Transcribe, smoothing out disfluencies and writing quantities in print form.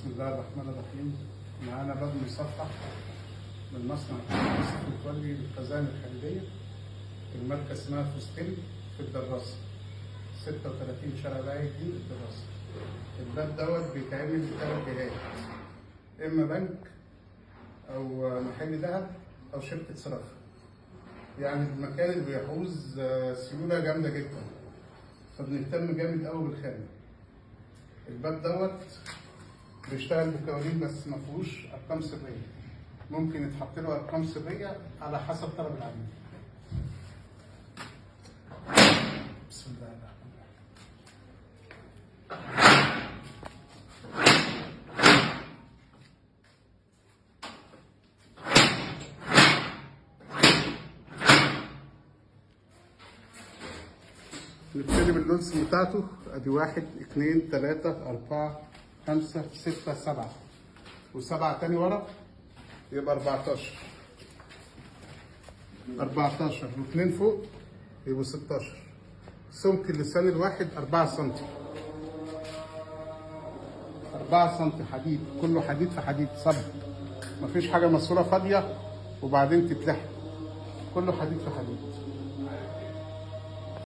بسم الله الرحمن الرحيم. معانا باب مصفح من مصنع يوسف متولي للخزائن الحديدية، الماركة اسمها فوستيل في الدراسة، 36 شارع بهاء الدين الدراسة. الباب دوت بيتعمل بثلاث جهات، إما بنك أو محل ذهب أو شركة صرافة. يعني المكان اللي بيحوز سيولة جامدة جدا، فبنهتم جامد قوي بالخامة. الباب دوت بيشتغل بالكوالين بس ما فيهوش ارقام سرية، ممكن يتحط له ارقام سرية على حسب طلب العميل. بسم الله الرحمن الرحيم. نبتدي باللونس بتاعته، ادي 1 2 3 4 5 6 7 و7 تاني ورا، يبقى 14، 14 و2 فوق يبقوا 16. سمك اللسان الواحد 4 سم، 4 سم حديد، كله حديد في حديد صب، مفيش حاجة ماسورة فاضية وبعدين تتلحم، كله حديد في حديد.